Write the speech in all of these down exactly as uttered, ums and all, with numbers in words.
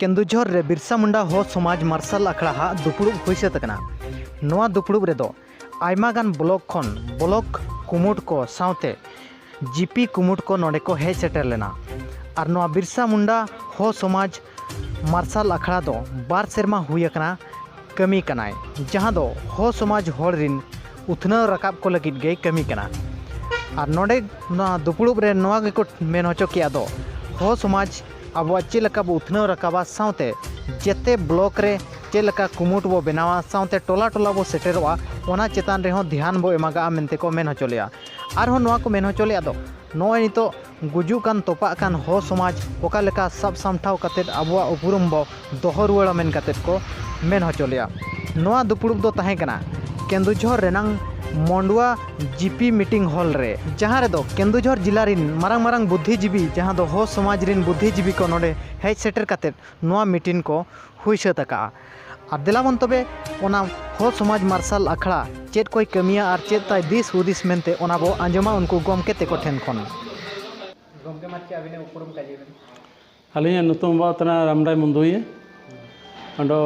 ᱠᱮᱱᱫᱩᱡᱷᱚᱨ ᱨᱮ ᱵᱤᱨᱥᱟ ᱢᱩᱱᱰᱟ ᱦᱚ ᱥᱚᱢᱟᱡᱽ ᱢᱟᱨᱥᱟᱞ ᱟᱠᱷᱲᱟ ᱦᱟᱜ ᱫᱩᱯᱲᱩᱵ ᱦᱩᱭ ᱥᱟᱹᱛ ᱟᱠᱟᱱᱟ᱾ ᱱᱚᱣᱟ ᱫᱩᱯᱲᱩᱵ ᱨᱮᱫᱚ ᱟᱭᱢᱟ ᱜᱟᱱ ᱵᱞᱚᱠ ᱠᱷᱚᱱ ᱵᱞᱚᱠ ᱠᱩᱢᱩᱴ ᱠᱚ ᱥᱟᱶᱛᱮ ᱡᱤᱯᱤ ᱠᱩᱢᱩᱴ ᱠᱚ ᱱᱚᱰᱮ ᱠᱚ ᱦᱮᱡ ᱥᱮᱴᱮᱨ ᱞᱮᱱᱟ᱾ ᱟᱨ ᱱᱚᱣᱟ ᱵᱤᱨᱥᱟ ᱢᱩᱱᱰᱟ ᱦᱚ ᱥᱚᱢᱟᱡᱽ ᱢᱟᱨᱥᱟᱞ ᱟᱠᱷᱲᱟ ᱫᱚ ᱵᱟᱨ ᱥᱮᱨᱢᱟ ᱦᱩᱭ ᱟᱠᱟᱱᱟ ᱠᱟᱹᱢᱤ ᱠᱟᱱᱟᱭ, ᱡᱟᱦᱟᱸ ᱫᱚ ᱦᱚ ᱥᱚᱢᱟᱡᱽ ᱦᱚᱲ ᱨᱤᱱ ᱩᱛᱷᱱᱟᱹᱣ ᱨᱟᱠᱟᱵ ᱠᱚ ᱞᱟᱹᱜᱤᱫ ᱜᱮᱭ ᱠᱟᱹᱢᱤ ᱠᱟᱱᱟ᱾ ᱟᱨ ᱱᱚᱰᱮ ᱱᱚᱣᱟ ᱫᱩᱯᱲᱩᱵ ᱨᱮ ᱱᱚᱣᱟ ᱜᱮᱠᱚ ᱢᱮᱱ ᱦᱚᱪᱚ ᱠᱮᱜᱼᱟ ᱫᱚ, ᱦᱚ ᱥᱚᱢᱟᱡᱽ ᱟᱵᱚᱣᱟᱜ ᱪᱮᱫ ᱞᱮᱠᱟ ᱵᱚ ᱩᱛᱷᱱᱟᱹᱣ ᱨᱟᱠᱟᱵᱟ, ᱥᱟᱶᱛᱮ ᱡᱮᱛᱮ ᱵᱞᱚᱠ ᱨᱮ ᱪᱮᱫ ᱞᱮᱠᱟ ᱠᱩᱢᱩᱴ ᱵᱚ ᱵᱮᱱᱟᱣᱟ, ᱥᱟᱶᱛᱮ ᱴᱚᱞᱟ ᱴᱚᱞᱟ ᱵᱚ ᱥᱮᱴᱮᱨᱚᱜᱼᱟ, ᱚᱱᱟ ᱪᱮᱛᱟᱱ ᱨᱮᱦᱚᱸ ᱫᱷᱮᱭᱟᱱ ᱵᱚ ᱮᱢᱟᱜᱟᱜᱼᱟ ᱢᱮᱱᱛᱮ ᱠᱚ ᱢᱮᱱ ᱦᱚᱪᱚ ᱞᱮᱜᱼᱟ᱾ ᱟᱨᱦᱚᱸ ᱱᱚᱣᱟ ᱠᱚ ᱢᱮᱱ ᱦᱚᱪᱚ ᱞᱮᱜᱼᱟ ᱫᱚ, ᱱᱚᱜᱼᱚᱭ ᱱᱤᱛᱚᱜ ᱜᱩᱡᱩᱜ ᱠᱟᱱ ᱛᱚᱯᱟᱜ ᱠᱟᱱ ᱦᱚ ᱥᱚᱢᱟᱡᱽ ᱚᱠᱟ ᱞᱮᱠᱟ ᱥᱟᱵ ᱥᱟᱢᱴᱷᱟᱣ ᱠᱟᱛᱮᱫ ᱟᱵᱚᱣᱟᱜ ᱩᱯᱨᱩᱢ ᱵᱚ ᱫᱚᱦᱚ ᱨᱩᱣᱟᱹᱲᱟ ᱢᱮᱱ ᱠᱟᱛᱮᱫ ᱠᱚ ᱢᱮᱱ ᱦᱚᱪᱚ ᱞᱮᱜᱼᱟ᱾ ᱱᱚᱣᱟ ᱫᱩᱯᱲᱩᱵ ᱫᱚ ᱛᱟᱦᱮᱸ ᱠᱟᱱᱟ ᱠᱮᱱᱫᱩᱡᱷᱚᱨ ᱨᱮᱱᱟᱝ ᱢᱚᱱᱰᱩᱣᱟ ᱡᱤᱯᱤ ᱢᱤᱴᱤᱝ ᱦᱚᱞ ᱨᱮ, ᱡᱟᱦᱟᱸ ᱨᱮᱫᱚ ᱠᱮᱱᱫᱩᱡᱷᱚᱨ ᱡᱤᱞᱟ ᱨᱤᱱ ᱢᱟᱨᱟᱝ ᱢᱟᱨᱟᱝ ᱵᱩᱫᱽᱫᱷᱤᱡᱤᱵᱤ, ᱡᱟᱦᱟᱸ ᱫᱚ ᱦᱚ ᱥᱚᱢᱟᱡᱽ ᱨᱤᱱ ᱵᱩᱫᱽᱫᱷᱤᱡᱤᱵᱤ ᱠᱚ ᱱᱚᱰᱮ ᱦᱮᱡ ᱥᱮᱴᱮᱨ ᱠᱟᱛᱮᱫ ᱱᱚᱣᱟ ᱢᱤᱴᱤᱝ ᱠᱚ ᱦᱩᱭ ᱥᱟᱹᱛ ᱟᱠᱟᱜᱼᱟ᱾ ᱟᱨ ᱫᱮᱞᱟ ᱵᱚᱱ ᱛᱚᱵᱮ ᱚᱱᱟ ᱦᱚ ᱥᱚᱢᱟᱡᱽ ᱢᱟᱨᱥᱟᱞ ᱟᱠᱷᱲᱟ ᱪᱮᱫ ᱠᱚᱭ ᱠᱟᱹᱢᱤᱭᱟ ᱟᱨ ᱪᱮᱫ ᱛᱟᱭ ᱫᱤᱥ ᱦᱩᱫᱤᱥ ᱢᱮᱱᱛᱮ, ᱚᱱᱟ ᱵᱚ ᱟᱸᱡᱚᱢᱟ ᱩᱱᱠᱩ ᱜᱚᱢᱠᱮ ᱛᱮᱠᱚ ᱴᱷᱮᱱ ᱠᱷᱚᱱ᱾ ᱜᱚᱢᱠᱮ, ᱢᱟ ᱪᱮᱫ ᱟᱹᱵᱤᱱᱟᱜ ᱩᱯᱨᱩᱢ ᱠᱟᱡᱮ ᱵᱮᱱ? ᱟᱹᱞᱤᱧᱟᱜ ᱧᱩᱛᱩᱢ ᱵᱟᱵᱟ ᱛᱟᱱᱟ ᱨᱟᱢᱰᱟᱭ ᱢᱩᱱᱫᱩᱭ᱾ ᱚᱸᱰᱮ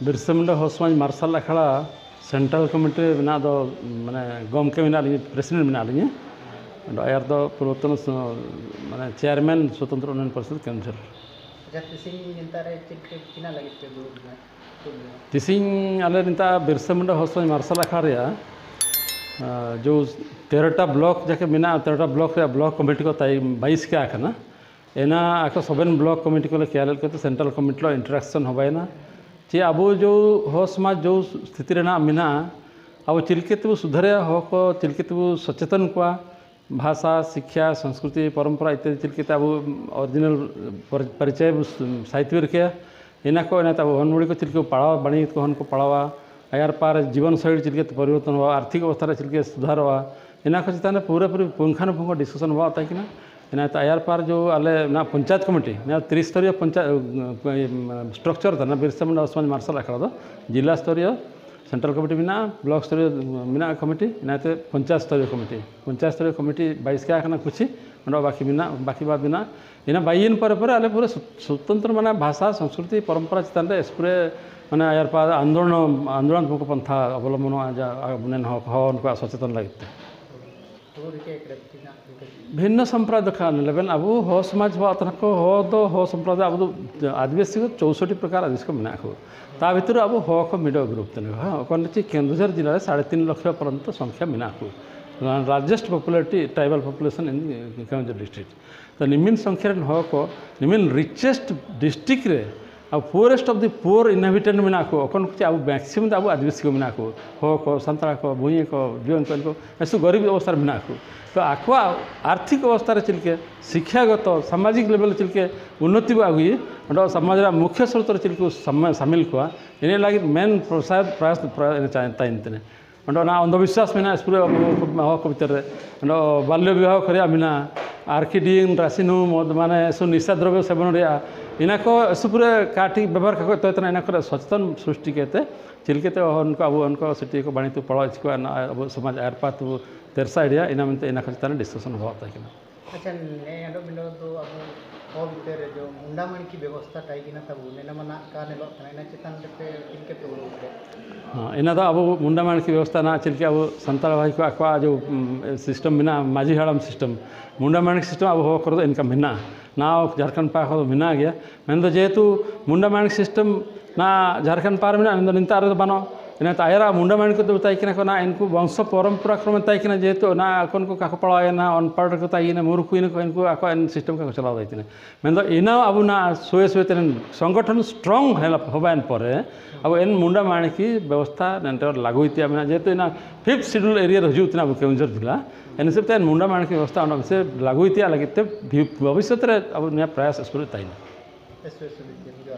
ᱵᱤᱨᱥᱟ ᱢᱩᱱᱰᱟ ᱦᱚ ᱥᱚᱢᱟᱡᱽ ᱢᱟᱨᱥᱟᱞ ᱟᱠᱷᱲᱟ ᱥᱮᱱᱴᱨᱟᱞ ᱠᱚᱢᱤᱴᱤ ᱨᱮ ᱢᱮᱱᱟᱜ ᱫᱚ, ᱢᱟᱱᱮ, ᱜᱚᱢᱠᱮ ᱢᱮᱱᱟᱜ ᱞᱤᱧᱟ, ᱯᱨᱮᱥᱤᱰᱮᱱᱴ ᱢᱮᱱᱟᱜ ᱞᱤᱧᱟ᱾ ᱚᱸᱰᱮ ᱟᱭᱟᱨ ᱫᱚ ᱯᱩᱨᱟᱛᱚᱱ ᱥᱚ-, ᱢᱟᱱᱮ, ᱪᱮᱭᱟᱨᱢᱮᱱ ᱥᱚᱛᱚᱱᱛᱨᱚ ᱩᱱᱱᱚᱭᱚᱱ ᱯᱚᱨᱤᱥᱚᱫᱽ ᱠᱮᱱᱫᱩᱡᱷᱚᱨ᱾ ᱟᱪᱪᱷᱟ, ᱛᱤᱥᱤᱧ ᱱᱮᱛᱟᱨ ᱨᱮ ᱪᱮᱫ ᱯᱮ, ᱛᱤᱱᱟᱹᱜ ᱞᱟᱹᱜᱤᱫ ᱯᱮ ᱫᱩᱲᱩᱵ ᱞᱮᱱᱟ? ᱛᱤᱥᱤᱧ ᱟᱞᱮ ᱱᱮᱛᱟᱨ ᱵᱤᱨᱥᱟ ᱢᱩᱱᱰᱟ ᱦᱚ ᱥᱚᱢᱟᱡᱽ ᱢᱟᱨᱥᱟᱞ ᱟᱠᱷᱲᱟ ᱨᱮᱭᱟᱜ, ᱟᱸ, ᱡᱚ ᱛᱮᱨᱚᱴᱟ ᱵᱞᱚᱠ ᱡᱟᱠᱮ ᱢᱮᱱᱟᱜᱼᱟ, ᱛᱮᱨᱚᱴᱟ ᱵᱞᱚᱠ ᱨᱮᱭᱟᱜ ᱵᱞᱚᱠ ᱠᱚᱢᱤᱴᱤ ᱠᱚ ᱛᱟᱭ ᱵᱟᱭᱤᱥ ᱠᱟ ᱟᱠᱟᱱᱟ᱾ ᱮᱱᱟ ᱟᱠᱚ ᱥᱚᱵᱮᱱ ᱵᱞᱚᱠ ᱠᱚᱢᱤᱴᱤ ᱠᱚᱞᱮ ᱠᱮᱭᱟᱨ ᱞᱮᱫ ᱠᱚᱛᱮ ᱥᱮᱱᱴᱨᱟᱞ ᱠᱚᱢᱤᱴᱤ ᱞᱚ ᱤᱱᱴᱟᱨᱟᱠᱥᱚᱱ ᱦᱚᱸ ᱵᱟᱭᱱᱟ᱾ ᱪᱮ ᱟᱵᱚ ᱡᱚ ᱦᱚ ᱥᱚᱢᱟᱡᱽ ᱡᱚ ᱥᱛᱷᱤᱛᱤ ᱨᱮᱱᱟᱜ ᱢᱮᱱᱟᱜᱼᱟ, ᱟᱵᱚ ᱪᱮᱫ ᱞᱮᱠᱟ ᱛᱮᱵᱚ ᱥᱩᱫᱷᱟᱹᱨᱮᱭᱟ, ᱦᱚᱲ ᱠᱚ ᱪᱮᱫ ᱞᱮᱠᱟ ᱛᱮᱵᱚ ᱥᱚᱪᱮᱛᱚᱱ ᱠᱚᱣᱟ, ᱵᱷᱟᱥᱟ, ᱥᱤᱠᱠᱷᱟ, ᱥᱚᱝᱥᱠᱨᱤᱛᱤ, ᱯᱚᱨᱚᱢᱯᱚᱨᱟ ᱤᱛᱛᱟᱫᱤ ᱪᱮᱫ ᱞᱮᱠᱟᱛᱮ ᱟᱵᱚ ᱚᱨᱤᱡᱤᱱᱟᱞ ᱯᱚᱨᱤ-, ᱯᱚᱨᱤᱪᱚᱭ ᱵᱚ ᱥᱟᱭᱤᱛ ᱵᱤᱨ ᱠᱮᱭᱟ᱾ ᱮᱱᱟ ᱠᱚ, ᱮᱱᱟ ᱛᱟᱵᱚ ᱦᱚᱱ ᱢᱩᱲᱤ ᱠᱚ ᱪᱮᱫ ᱞᱮᱠᱟ ᱯᱟᱲᱟᱣᱟ, ᱵᱟᱹᱱᱤᱡ ᱠᱚ ᱦᱚᱱ ᱠᱚ ᱯᱟᱲᱟᱣᱟ, ᱟᱭᱟᱨ ᱯᱟᱨ ᱡᱤᱵᱚᱱ ᱥᱚᱭᱞᱤ ᱪᱮᱫ ᱞᱮᱠᱟᱛᱮ ᱯᱚᱨᱤᱵᱚᱨᱛᱚᱱ ᱦᱩᱭᱩᱜᱼᱟ, ᱟᱨᱛᱷᱤᱠ ᱚᱵᱚᱥᱛᱷᱟ ᱨᱮ ᱪᱮᱫ ᱞᱮᱠᱟ ᱥᱩᱫᱷᱟᱨᱚᱜᱼᱟ, ᱮᱱᱟ ᱠᱚ ᱪᱮᱛᱟᱱ ᱨᱮ ᱯᱩᱨᱟᱹ ᱯᱩᱨᱤ ᱯᱩᱝᱠᱷᱟᱱᱩᱯᱩᱝᱠᱷᱚ ᱰᱤᱥᱠᱟᱥᱚᱱ ᱦᱩᱭᱩᱜ ᱛᱟᱦᱮᱸ ᱠᱟᱱᱟ᱾ ᱮᱱᱟ ᱛᱮ ᱟᱭᱟᱨ ᱯᱟᱨ ᱡᱚ ᱟᱞᱮ ᱚᱱᱟ ᱯᱚᱧᱪᱟᱭᱮᱛ ᱠᱚᱢᱤᱴᱤ, ᱚᱱᱟ ᱛᱨᱤ ᱥᱛᱚᱨᱤᱭᱚ ᱯᱚᱧᱪᱟᱭᱮᱛ, ᱥᱴᱨᱟᱠᱪᱟᱨ ᱛᱟᱦᱮᱱᱟ, ᱵᱤᱨᱥᱟ ᱢᱩᱱᱰᱟ ᱥᱚᱢᱟᱡᱽ ᱢᱟᱨᱥᱟᱞ ᱟᱠᱷᱲᱟ ᱫᱚ ᱡᱤᱞᱟ ᱥᱛᱚᱨᱤᱭᱚ ᱥᱮᱱᱴᱨᱟᱞ ᱠᱚᱢᱤᱴᱤ ᱢᱮᱱᱟᱜᱼᱟ, ᱵᱞᱚᱠ ᱥᱛᱚᱨᱤᱭᱚ ᱢᱮᱱᱟᱜᱼᱟ ᱠᱚᱢᱤᱴᱤ, ᱤᱱᱟᱹᱛᱮ ᱯᱚᱧᱪᱟᱭᱮᱛ ᱥᱛᱚᱨᱤᱭᱚ ᱠᱚᱢᱤᱴᱤ, ᱯᱚᱧᱪᱟᱭᱮᱛ ᱥᱛᱚᱨᱤᱭᱚ ᱠᱚᱢᱤᱴᱤ ᱵᱟᱭᱤᱥ ᱠᱟ ᱠᱟᱱᱟ ᱠᱩᱪᱷᱤ, ᱚᱸᱰᱮ ᱵᱟᱹᱠᱤ ᱢᱮᱱᱟᱜ, ᱵᱟᱹᱠᱤ ᱵᱟᱫ ᱢᱮᱱᱟᱜᱼᱟ᱾ ᱤᱱᱟᱹ ᱵᱟᱭᱤᱱ ᱯᱚᱨᱮ ᱯᱚᱨᱮ ᱟᱞᱮ ᱯᱩᱨᱟᱹ ᱥᱩ-, ᱥᱩᱛᱚᱱᱛᱨᱚ ᱢᱟᱱᱮ ᱵᱷᱟᱥᱟ, ᱥᱚᱝᱥᱠᱨᱤᱛᱤ, ᱯᱚᱨᱚᱢᱯᱚᱨᱟ ᱪᱮᱛᱟᱱ ᱨᱮ ᱮᱥᱯᱩᱨᱮ ᱢᱟᱱᱮ ᱟᱭᱟᱨ ᱯᱟ ᱟᱱᱫᱳᱞᱚᱱ, ᱟᱱᱫᱳᱞᱚᱱᱟᱛᱢᱚᱠ ᱯᱟᱱᱛᱷᱟ ᱚᱵᱚᱞᱚᱢᱵᱚᱱᱚᱜᱼᱟ, ᱡᱟ ᱟᱵᱚ ᱱᱮᱱ ᱦᱚᱲ, ᱦᱚᱲ ᱩᱱᱠᱩᱣᱟᱜ ᱥᱚᱪᱮᱛᱚᱱ ᱞᱟᱹᱜᱤᱫ ᱛᱮ᱾ ᱵᱷᱤᱱᱱᱚ ᱥᱚᱢᱯᱨᱟᱫᱟᱭ ᱫᱚ ᱠᱷᱟᱱ ᱞᱮᱵᱮᱱ ᱟᱵᱚ ᱦᱚᱲ ᱥᱚᱢᱟᱡᱽ ᱵᱟ ᱛᱟᱦᱮᱱᱟ ᱠᱚ, ᱦᱚᱲ ᱫᱚ ᱦᱚᱲ ᱥᱚᱢᱯᱨᱟᱫᱟᱭ ᱟᱵᱚ ᱫᱚ ᱟᱹᱫᱤᱵᱟᱹᱥᱤ ᱠᱚ ᱪᱳᱥᱚᱴᱴᱤ ᱯᱨᱚᱠᱟᱨ ᱟᱹᱫᱤᱵᱟᱹᱥᱤ ᱠᱚ ᱢᱮᱱᱟᱜ ᱠᱚ᱾ ᱛᱟ ᱵᱷᱤᱛᱨᱤ ᱨᱮ ᱟᱵᱚ ᱦᱚᱲ ᱠᱚ ᱢᱤᱰᱚ ᱜᱨᱩᱯ ᱛᱮ ᱱᱟᱜ, ᱦᱮᱸ, ᱚᱠᱚᱭ ᱪᱮᱫ ᱠᱮᱱᱫᱩᱡᱷᱚᱨ ᱡᱮᱞᱟ ᱨᱮ ᱥᱟᱲᱮ ᱛᱤᱱ ᱞᱚᱠᱷᱚ ᱯᱚᱨᱡᱚᱱᱛᱚ ᱥᱚᱝᱠᱷᱟ ᱢᱮᱱᱟᱜ ᱠᱚ᱾ Largest popularity tribal population in Keonjhar district᱾ ᱛᱚ ᱱᱤᱢᱤᱱ ᱥᱚᱝᱠᱷᱟ ᱨᱮᱱ ᱦᱚᱲ ᱠᱚ, ᱱᱤᱢᱤᱱ richest district ᱨᱮ ᱟᱵᱚ poorest of the poor inhabitant ᱢᱮᱱᱟᱜ ᱠᱚ, ᱚᱠᱚᱭ ᱠᱚ ᱪᱮᱫ ᱟᱵᱚ maximum ᱫᱚ ᱟᱵᱚ ᱟᱹᱫᱤᱵᱟᱹᱥᱤ ᱠᱚ ᱢᱮᱱᱟᱜ ᱠᱚ, ᱦᱚᱲ ᱠᱚ, ᱥᱟᱱᱛᱟᱲ ᱠᱚ, ᱵᱷᱩᱭᱟᱹ ᱠᱚ, ᱡᱩᱣᱟᱹᱱ ᱠᱚ, ᱩᱱᱠᱩ ᱮᱥᱩ ᱜᱚᱨᱤᱵ ᱚᱵᱚᱥᱛᱷᱟ ᱨᱮ ᱢᱮᱱᱟᱜ ᱠᱚ᱾ ᱛᱚ ᱟᱠᱚᱣᱟᱜ ᱟᱨᱛᱷᱤᱠ ᱚᱵᱚᱥᱛᱷᱟ ᱨᱮ ᱪᱮᱫ ᱞᱮᱠᱟ, ᱥᱤᱠᱠᱷᱟᱜᱚᱛᱚ, ᱥᱟᱢᱟᱡᱤᱠ level ᱨᱮ ᱪᱮᱫ ᱞᱮᱠᱟ ᱩᱱᱱᱚᱛᱤ ᱵᱚ ᱟᱹᱜᱩᱭᱟ, ᱚᱸᱰᱮ ᱥᱚᱢᱟᱡᱽ ᱨᱮᱭᱟᱜ ᱢᱩᱠᱷᱭᱟᱹ ᱥᱨᱳᱛ ᱨᱮ ᱪᱮᱫ ᱞᱮᱠᱟ ᱥᱟᱢᱟ-, ᱥᱟᱢᱤᱞ ᱠᱚᱣᱟ, ᱤᱱᱟᱹ ᱞᱟᱹᱜᱤᱫ ᱢᱮᱱ ᱯᱨᱚᱥᱟᱭ-, ᱯᱨᱟᱭᱟᱥ ᱯᱨᱟᱭ-, ᱛᱟᱦᱮᱱ ᱛᱤᱧᱟᱹ᱾ ᱚᱸᱰᱮ ᱚᱱᱟ ᱚᱱᱫᱷᱚᱵᱤᱥᱣᱟᱥ ᱢᱮᱱᱟᱜᱼᱟ ᱥᱠᱩᱞ ᱨᱮ, ᱟᱵᱚ ᱦᱚᱲ ᱠᱚ ᱵᱷᱤᱛᱟᱹᱨ ᱨᱮ᱾ ᱚᱸᱰᱮ ᱵᱟᱞᱭᱚ ᱵᱤᱵᱟᱦᱚ ᱠᱚ ᱨᱮᱭᱟᱜ ᱢᱮᱱᱟᱜᱼᱟ, ᱟᱨᱠᱤᱰᱤᱭᱤᱱ, ᱨᱟᱥᱤᱱᱩ, ᱢᱚᱫ, ᱢᱟᱱᱮ ᱮᱥᱚ ᱱᱤᱥᱟ ᱫᱨᱚᱵᱽᱭᱚ ᱥᱮᱵᱚᱱ ᱨᱮᱭᱟᱜ, ᱤᱱᱟᱹ ᱠᱚ ᱮᱥᱚ ᱯᱩᱨᱟᱹ ᱠᱟᱹᱴᱤᱡ ᱵᱮᱵᱚᱦᱟᱨ ᱠᱟᱠᱚ ᱛᱚ ᱛᱟᱦᱮᱱᱟ, ᱤᱱᱟᱹ ᱠᱚᱨᱮ ᱥᱚᱪᱮᱛᱚᱱ ᱥᱨᱤᱥᱴᱤ ᱠᱟᱛᱮ ᱪᱮᱫ ᱞᱮᱠᱟᱛᱮ ᱩᱱᱠᱩ ᱟᱵᱚ ᱩᱱᱠᱩ ᱥᱤᱴᱤ ᱠᱚ ᱵᱟᱹᱲᱤᱡ ᱛᱮ ᱯᱟᱲᱟᱣ ᱦᱚᱪᱚ ᱠᱚᱣᱟ, ᱚᱱᱟ ᱟᱵᱚ ᱥᱚᱢᱟᱡᱽ ᱟᱨ ᱯᱟᱛ ᱛᱮᱨᱥᱟ ᱤᱫᱤᱭᱟ, ᱤᱱᱟᱹ ᱢᱮᱱᱛᱮ ᱤᱱᱟᱹ ᱠᱚ ᱪᱮᱛᱟᱱ ᱨᱮ ᱰᱤᱥᱠᱟᱥᱚᱱ ᱦᱚᱦᱚ ᱛᱟᱦᱮᱸ ᱠᱟᱱᱟ᱾ ᱟᱪᱪᱷᱟ, ᱱᱮ ᱟᱫᱚ ᱵᱤᱱ ᱫᱚ ᱟᱵᱚ ᱦᱚᱲ ᱵᱷᱤᱛᱟᱹᱨ ᱨᱮ ᱡᱚ ᱢᱩᱱᱰᱟ ᱢᱟᱬᱠᱤ ᱵᱮᱵᱚᱥᱛᱷᱟ ᱛᱟᱦᱮᱸ ᱠᱟᱱᱟ ᱛᱟᱵᱚᱱ, ᱚᱱᱟ ᱢᱟ ᱱᱟᱜ ᱠᱟ ᱧᱮᱞᱚᱜ ᱠᱟᱱᱟ, ᱤᱱᱟᱹ ᱪᱮᱛᱟᱱ ᱨᱮᱯᱮ ᱪᱮᱫ ᱞᱮᱠᱟ ᱯᱮ ᱩᱨᱩᱢ ᱠᱮᱫ? ᱦᱮᱸ, ᱤᱱᱟᱹ ᱫᱚ ᱟᱵᱚ ᱢᱩᱱᱰᱟ ᱢᱟᱬᱠᱤ ᱵᱮᱵᱚᱥᱛᱷᱟ ᱨᱮᱱᱟᱜ ᱪᱮᱫ ᱞᱮᱠᱟ ᱟᱵᱚ ᱥᱟᱱᱛᱟᱲ ᱵᱷᱟᱭ ᱠᱚ ᱟᱠᱚᱣᱟᱜ ᱡᱚ, ᱩᱢ, system ᱢᱮᱱᱟᱜᱼᱟ, ᱢᱟᱹᱡᱷᱤ ᱦᱟᱲᱟᱢ system, ᱢᱩᱱᱰᱟ ᱢᱟᱬᱠᱤ system ᱟᱵᱚ ᱦᱚᱲ ᱠᱚᱨᱮ ᱫᱚ ᱤᱱᱠᱟ ᱢᱮᱱᱟᱜᱼᱟ, ᱱᱟᱣᱟ ᱡᱷᱟᱲᱠᱷᱚᱸᱰ ᱯᱟᱦᱴᱟ ᱠᱷᱚᱱ ᱫᱚ ᱢᱮᱱᱟᱜ ᱜᱮᱭᱟ᱾ ᱢᱮᱱᱫᱚ ᱡᱮᱦᱮᱛᱩ ᱢᱩᱱᱰᱟ ᱢᱟᱬᱠᱤ system ᱱᱟ ᱡᱷᱟᱲᱠᱷᱚᱸᱰ ᱯᱟᱦᱴᱟ ᱢᱮᱱᱟᱜᱼᱟ, ᱢᱮᱱᱫᱚ ᱱᱤᱛᱚᱜ ᱨᱮᱫᱚ ᱵᱟᱹᱱᱩᱜᱼᱟ᱾ ᱤᱱᱟᱹᱛᱮ ᱟᱭᱟᱨᱟᱜ ᱢᱩᱱᱰᱟ ᱢᱟᱬᱠᱤ ᱠᱚ ᱢᱮᱛᱟᱭ ᱠᱟᱱᱟ ᱠᱚ, ᱚᱱᱟ ᱤᱱᱠᱩ ᱵᱚᱝᱥᱚ ᱯᱚᱨᱚᱢᱯᱚᱨᱟ ᱠᱚ ᱢᱮᱛᱟᱭ ᱠᱟᱱᱟ, ᱡᱮᱦᱮᱛᱩ ᱚᱱᱟ ᱟᱠᱚ ᱠᱚ ᱠᱟᱠᱚ ᱯᱟᱲᱟᱣ ᱮᱱᱟ, ᱚᱱᱯᱟᱲ ᱨᱮᱠᱚ ᱛᱟᱦᱮᱸᱭᱮᱱᱟ, ᱢᱩᱨᱩᱠᱷ ᱦᱩᱭᱱᱟ ᱠᱚ, ᱤᱱᱠᱩ ᱟᱠᱚᱣᱟᱜ system ᱠᱚ ᱪᱟᱞᱟᱣ ᱫᱟᱲᱮᱭᱟᱜ ᱠᱟᱱᱟ᱾ ᱢᱮᱱᱫᱚ ᱤᱱᱟᱹ ᱟᱵᱚ ᱱᱟ ᱥᱚᱭᱮ ᱥᱚᱭᱮ ᱛᱮ ᱥᱚᱝᱜᱚᱴᱷᱚᱱ strong ᱦᱮᱞᱟᱯ ᱦᱚᱵᱟᱭᱮᱱ ᱯᱚᱨᱮ ᱟᱵᱚ ᱮᱱ ᱢᱩᱱᱰᱟ ᱢᱟᱬᱠᱤ ᱵᱮᱵᱚᱥᱛᱷᱟ ᱱᱮᱱᱴᱮ ᱞᱟᱹᱜᱩᱭ ᱛᱮᱭᱟ ᱢᱮᱱᱟᱜᱼᱟ, ᱡᱮᱦᱮᱛᱩ ᱤᱱᱟ fifth schedule area ᱨᱮ ᱦᱤᱡᱩᱜ ᱛᱮᱱᱟᱜ ᱟᱵᱚ ᱠᱮᱣᱚᱱᱡᱷᱚᱨ ᱡᱮᱞᱟ, ᱮᱱ ᱦᱤᱥᱟᱹᱵ ᱛᱮ ᱮᱱ ᱢᱩᱱᱰᱟ ᱢᱟᱬᱠᱤ ᱵᱮᱵᱚᱥᱛᱷᱟ ᱚᱱᱟ ᱥᱮ ᱞᱟᱹᱜᱩᱭ ᱛᱮᱭᱟ ᱞᱟᱹᱜᱤᱫ ᱛᱮ ᱵᱷᱤ-, ᱵᱷᱚᱵᱤᱥᱥᱚᱛ ᱨᱮ ᱟᱵᱚ ᱱᱤᱭᱟᱹ ᱯᱨᱟᱭᱟᱥ ᱥᱩᱨᱩ ᱛᱟᱦᱮᱱᱟ᱾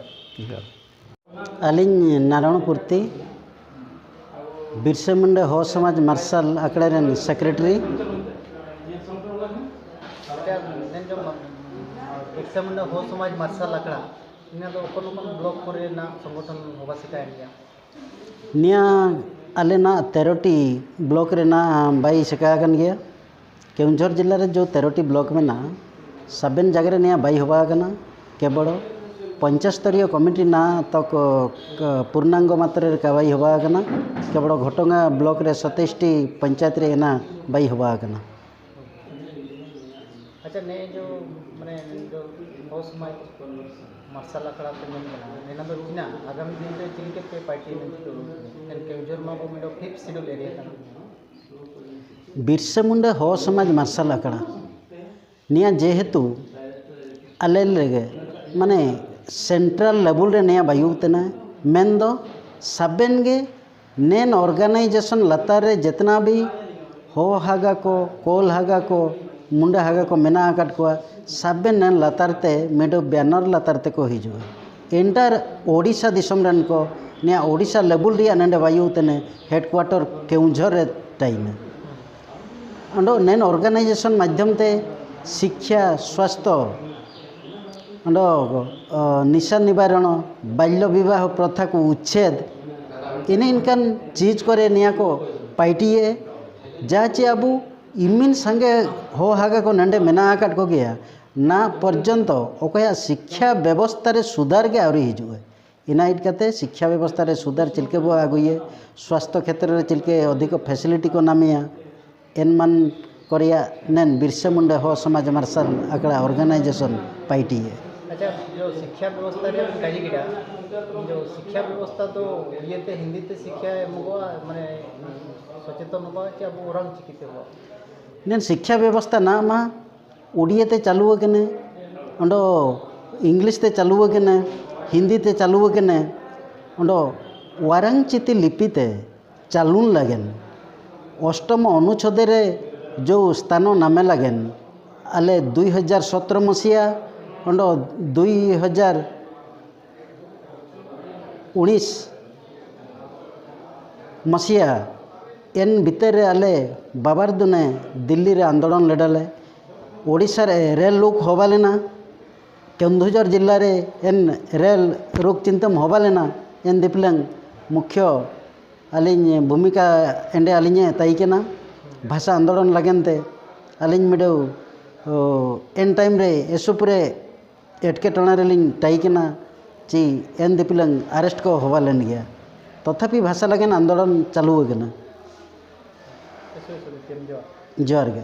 ᱟᱹᱞᱤᱧ ᱱᱟᱨᱟᱭᱚᱬ ᱯᱩᱨᱛᱤ, ᱵᱤᱨᱥᱟ ᱢᱩᱱᱰᱟ ᱦᱚ ᱥᱚᱢᱟᱡᱽ ᱢᱟᱨᱥᱟᱞ ᱟᱠᱷᱲᱟ ᱨᱮᱱ ᱥᱮᱠᱨᱮᱴᱟᱨᱤ᱾ ᱟᱪᱪᱷᱟ, ᱢᱮᱱ ᱡᱚᱝ ᱢᱟ, ᱵᱤᱨᱥᱟ ᱢᱩᱱᱰᱟ ᱦᱚ ᱥᱚᱢᱟᱡᱽ ᱢᱟᱨᱥᱟᱞ ᱟᱠᱷᱲᱟ, ᱱᱤᱭᱟᱹ ᱫᱚ ᱚᱠᱚᱭ ᱚᱠᱚᱭ ᱵᱞᱚᱠ ᱠᱚᱨᱮᱱᱟᱜ ᱥᱚᱝᱜᱚᱴᱷᱚᱱ ᱦᱚᱵᱟ ᱥᱤᱠᱟᱭᱮᱱ ᱜᱮᱭᱟ? ᱱᱤᱭᱟᱹ ᱟᱞᱮᱱᱟᱜ ᱛᱮᱨᱚᱴᱤ ᱵᱞᱚᱠ ᱨᱮᱱᱟᱜ ᱵᱟᱭ ᱥᱮᱠᱟ ᱟᱠᱟᱱ ᱜᱮᱭᱟ᱾ ᱠᱮᱣᱚᱱᱡᱷᱚᱨ ᱡᱤᱞᱟ ᱨᱮ ᱡᱚ ᱛᱮᱨᱚᱴᱤ ᱵᱞᱚᱠ ᱢᱮᱱᱟᱜᱼᱟ, ᱥᱟᱵᱮᱱ ᱡᱟᱭᱜᱟ ᱨᱮ ᱱᱤᱭᱟᱹ ᱵᱟᱭ ᱦᱚᱵᱟ ᱟᱠᱟᱱᱟ᱾ ᱠᱮᱵᱚᱲ ᱯᱚᱧᱪᱟᱥᱛᱚᱨᱤᱭᱚ ᱠᱚᱢᱤᱴᱤ ᱱᱟ ᱛᱚᱠ ᱯᱩᱨᱱᱟᱝᱜᱚ ᱢᱟᱛᱨᱮ ᱨᱮᱠᱟ ᱵᱟᱭ ᱦᱚᱵᱟ ᱟᱠᱟᱱᱟ᱾ ᱠᱮᱵᱚᱲ ᱜᱷᱚᱴᱚᱝᱜᱟ ᱵᱞᱚᱠ ᱨᱮ ᱥᱟᱛᱟᱭᱤᱥ ᱴᱤ ᱯᱚᱧᱪᱟᱭᱮᱛ ᱨᱮ ᱮᱱᱟ ᱵᱟᱭ ᱦᱚᱵᱟ ᱟᱠᱟᱱᱟ᱾ ᱟᱪᱪᱷᱟ, ᱱᱮ ᱡᱚ ᱢᱟᱱᱮ ᱡᱚ ᱦᱚ ᱥᱚᱢᱟᱡᱽ ᱢᱟᱨᱥᱟᱞ ᱟᱠᱷᱲᱟ ᱯᱮ ᱢᱮᱱ ᱠᱟᱱᱟ, ᱱᱮᱱᱟ ᱫᱚ ᱪᱤᱱᱟ ᱟᱜᱟᱢᱤ ᱫᱤᱱ ᱨᱮ ᱪᱤᱞᱤ ᱠᱮ ᱯᱮ ᱯᱟᱨᱴᱤ ᱢᱮᱱ ᱛᱮ ᱮᱱ ᱠᱮᱣᱡᱚᱨ ᱢᱟ ᱵᱚ ᱢᱮᱱ ᱫᱚ ᱯᱷᱤᱯᱛᱷ ᱥᱤᱰᱩᱞ ᱮᱨᱤᱭᱟ ᱠᱟᱱᱟ᱾ ᱵᱤᱨᱥᱟ ᱢᱩᱱᱰᱟ ᱦᱚ ᱥᱚᱢᱟᱡᱽ ᱢᱟᱨᱥᱟᱞ ᱟᱠᱷᱲᱟ ᱱᱤᱭᱟ ᱡᱮᱦᱮᱛᱩ ᱟᱞᱮ ᱞᱮᱜᱮ ᱢᱟᱱᱮ ᱥᱮᱱᱴᱨᱟᱞ ᱞᱮᱵᱮᱞ ᱨᱮ ᱱᱤᱭᱟ ᱵᱟᱭᱩ ᱛᱮᱱᱟ ᱢᱮᱱ ᱫᱚ ᱥᱟᱵᱮᱱ ᱜᱮ ᱱᱮᱱ ᱚᱨᱜᱟᱱᱟᱭᱡᱮᱥᱚᱱ ᱞᱟᱛᱟᱨ ᱨᱮ ᱡᱮᱛᱱᱟ ᱵᱤ ᱦᱚ ᱦᱟᱜᱟ ᱠᱚ, ᱠᱳᱞ ᱦᱟᱜᱟ ᱠᱚ, ᱢᱩᱱᱰᱟ ᱦᱟᱜᱟ ᱠᱚ ᱢᱮᱱᱟᱜ ᱟᱠᱟᱫ ᱠᱚᱣᱟ, ᱥᱟᱵᱮᱱ ᱱᱮᱱ ᱞᱟᱛᱟᱨ ᱛᱮ ᱢᱤᱰᱚ ᱵᱮᱱᱟᱨ ᱞᱟᱛᱟᱨ ᱛᱮᱠᱚ ᱦᱤᱡᱩᱜᱼᱟ᱾ ᱮᱱᱴᱟᱨ ᱳᱰᱤᱥᱟ ᱫᱤᱥᱚᱢ ᱨᱮᱱ ᱠᱚ ᱱᱤᱭᱟ ᱳᱰᱤᱥᱟ ᱞᱮᱵᱮᱞ ᱨᱮᱭᱟᱜ ᱱᱮᱰᱮ ᱵᱟᱭᱩ ᱛᱮᱱᱮ ᱦᱮᱰᱠᱩᱣᱟᱴᱚᱨ ᱠᱮᱣᱡᱷᱚᱨ ᱨᱮ ᱛᱟᱭᱱᱟ᱾ ᱚᱸᱰᱮ ᱱᱮᱱ ᱚᱨᱜᱟᱱᱟᱭᱡᱮᱥᱚᱱ ᱢᱟᱫᱽᱫᱷᱚᱢ ᱛᱮ ᱥᱤᱠᱠᱷᱟ, ᱥᱣᱟᱥᱛᱷᱚ, ᱚᱸᱰᱮ ᱱᱤᱥᱟ ᱱᱤᱵᱟᱨᱚᱬ, ᱵᱟᱞᱭᱚ ᱵᱤᱵᱟᱦᱚ ᱯᱨᱚᱛᱷᱟ ᱠᱚ ᱩᱪᱪᱷᱮᱫ, ᱤᱱᱟᱹ ᱤᱱᱠᱟᱱ ᱪᱤᱡᱽ ᱠᱚᱨᱮ ᱱᱤᱭᱟ ᱠᱚ ᱯᱟᱭᱴᱤᱭᱮ ᱡᱟ ᱪᱮ ᱟᱵᱚ ᱤᱢᱤᱱ ᱥᱟᱸᱜᱮ ᱦᱚ ᱦᱟᱜᱟ ᱠᱚ ᱱᱚᱰᱮ ᱢᱮᱱᱟᱜ ᱟᱠᱟᱫ ᱠᱚᱜᱮᱭᱟ᱾ ᱱᱟ ᱯᱚᱨᱡᱚᱱᱛᱚ ᱚᱠᱚᱭᱟᱜ ᱥᱤᱠᱠᱷᱟ ᱵᱮᱵᱚᱥᱛᱷᱟ ᱨᱮ ᱥᱩᱫᱷᱟᱨ ᱜᱮ ᱟᱹᱣᱨᱤ ᱦᱤᱡᱩᱜᱼᱟ᱾ ᱤᱱᱟ ᱤᱫᱤ ᱠᱟᱛᱮ ᱥᱤᱠᱠᱷᱟ ᱵᱮᱵᱚᱥᱛᱷᱟ ᱨᱮ ᱥᱩᱫᱷᱟᱨ ᱪᱮᱫ ᱞᱮᱠᱟ ᱵᱚ ᱟᱹᱜᱩᱭᱟ, ᱥᱣᱟᱥᱛᱷᱚ ᱠᱷᱮᱛᱨᱚ ᱨᱮ ᱪᱮᱫ ᱞᱮᱠᱟ ᱚᱫᱷᱤᱠ ᱯᱷᱮᱥᱤᱞᱤᱴᱤ ᱠᱚ ᱱᱟᱢᱮᱭᱟ, ᱮᱱᱢᱟᱱ ᱠᱚᱨᱮᱭᱟᱜ ᱱᱮᱱ ᱵᱤᱨᱥᱟ ᱢᱩᱱᱰᱟ ᱦᱚ ᱥᱚᱢᱟᱡᱽ ᱢᱟᱨᱥᱟᱞ ᱟᱠᱷᱲᱟ ᱚᱨᱜᱟᱱᱟᱭᱡᱮᱥᱚᱱ ᱯᱟᱭᱴᱤᱭᱮ᱾ ᱟᱪᱪᱷᱟ, ᱡᱚ ᱥᱤᱠᱠᱷᱟ ᱵᱮᱵᱚᱥᱛᱷᱟ ᱨᱮᱭᱟᱜ ᱠᱟᱹᱭᱤ ᱜᱮᱰᱟ, ᱡᱚ ᱥᱤᱠᱠᱷᱟ ᱵᱮᱵᱚᱥᱛᱷᱟ ᱫᱚ ᱩᱲᱤᱭᱟᱹ ᱛᱮ ᱦᱤᱱᱫᱤ ᱛᱮ ᱥᱤᱠᱠᱷᱟ ᱮᱢᱚᱜᱚᱜᱼᱟ, ᱢᱟᱱᱮ ᱥᱚᱪᱮᱛᱚᱱ ᱮᱢᱚᱜᱚᱜᱼᱟ ᱪᱮ ᱟᱵᱚ ᱚᱨᱟᱝ ᱪᱤᱠᱤ ᱛᱮ ᱮᱢᱚᱜᱼᱟ? ᱱᱮᱱ ᱥᱤᱠᱠᱷᱟ ᱵᱮᱵᱚᱥᱛᱷᱟ ᱱᱟᱜ ᱢᱟ ᱩᱲᱤᱭᱟᱹ ᱛᱮ ᱪᱟᱹᱞᱩ ᱟᱠᱟᱱᱟ, ᱚᱸᱰᱮ ᱤᱝᱞᱤᱥ ᱛᱮ ᱪᱟᱹᱞᱩ ᱟᱠᱟᱱᱟ, ᱦᱤᱱᱫᱤ ᱛᱮ ᱪᱟᱹᱞᱩ ᱟᱠᱟᱱᱟ, ᱚᱸᱰᱮ ᱣᱟᱨᱟᱝ ᱪᱤᱛᱤ ᱞᱤᱯᱤ ᱛᱮ ᱪᱟᱹᱞᱩᱱ ᱞᱟᱹᱜᱤᱫ ᱚᱥᱴᱚᱢ ᱚᱱᱩᱪᱷᱚᱫᱮ ᱨᱮ ᱡᱚ ᱥᱛᱷᱟᱱᱚ ᱱᱟᱢᱮ ᱞᱟᱹᱜᱤᱫ ᱟᱞᱮ ᱫᱩᱭ ᱦᱟᱡᱟᱨ ᱥᱚᱛᱨᱚ ᱢᱟᱥᱤᱭᱟ ᱚᱸᱰᱮ ᱫᱩᱭ ᱦᱟᱡᱟᱨ ᱩᱱᱤᱥ ᱢᱟᱥᱤᱭᱟ ᱮᱱ ᱵᱷᱤᱛᱟᱹᱨ ᱨᱮ ᱟᱞᱮ ᱵᱟᱵᱟᱨ ᱫᱩᱱᱮ ᱫᱤᱞᱞᱤ ᱨᱮ ᱟᱱᱫᱳᱞᱚᱱ ᱞᱮᱰᱟᱞᱮ᱾ ᱳᱰᱤᱥᱟ ᱨᱮ ᱨᱮᱞ ᱨᱳᱠ ᱦᱚᱵᱟ ᱞᱮᱱᱟ᱾ ᱠᱮᱱᱫᱩᱡᱷᱚᱨ ᱡᱤᱞᱟ ᱨᱮ ᱮᱱ ᱨᱮᱞ ᱨᱳᱠ ᱪᱤᱱᱛᱟᱹᱢ ᱦᱚᱵᱟ ᱞᱮᱱᱟ᱾ ᱮᱱ ᱫᱤᱯᱞᱟᱹᱝ ᱢᱩᱠᱷᱭᱚ ᱟᱹᱞᱤᱧ ᱵᱷᱩᱢᱤᱠᱟ ᱮᱸᱰᱮ ᱟᱹᱞᱤᱧᱮ ᱛᱟᱭ ᱠᱟᱱᱟ᱾ ᱵᱷᱟᱥᱟ ᱟᱱᱫᱳᱞᱚᱱ ᱞᱟᱹᱜᱤᱫ ᱛᱮ ᱟᱹᱞᱤᱧ ᱢᱤᱰᱟᱹᱣ ᱮᱱ ᱴᱟᱭᱤᱢ ᱨᱮ ᱮᱥᱳᱯ ᱨᱮ ᱮᱴᱠᱮᱴᱚᱬᱮ ᱨᱮᱞᱤᱧ ᱴᱟᱭ ᱠᱟᱱᱟ ᱪᱮ ᱮᱱ ᱫᱤᱯᱤᱞᱟᱝ ᱟᱨᱮᱥᱴ ᱠᱚ ᱦᱚᱵᱟ ᱞᱮᱱ ᱜᱮᱭᱟ᱾ ᱛᱚᱛᱷᱟᱯᱤ ᱵᱷᱟᱥᱟ ᱞᱟᱹᱜᱤᱫ ᱟᱱᱫᱳᱞᱚᱱ ᱪᱟᱹᱞᱩ ᱟᱠᱟᱱᱟ᱾ ᱡᱚᱦᱟᱨ ᱜᱮ᱾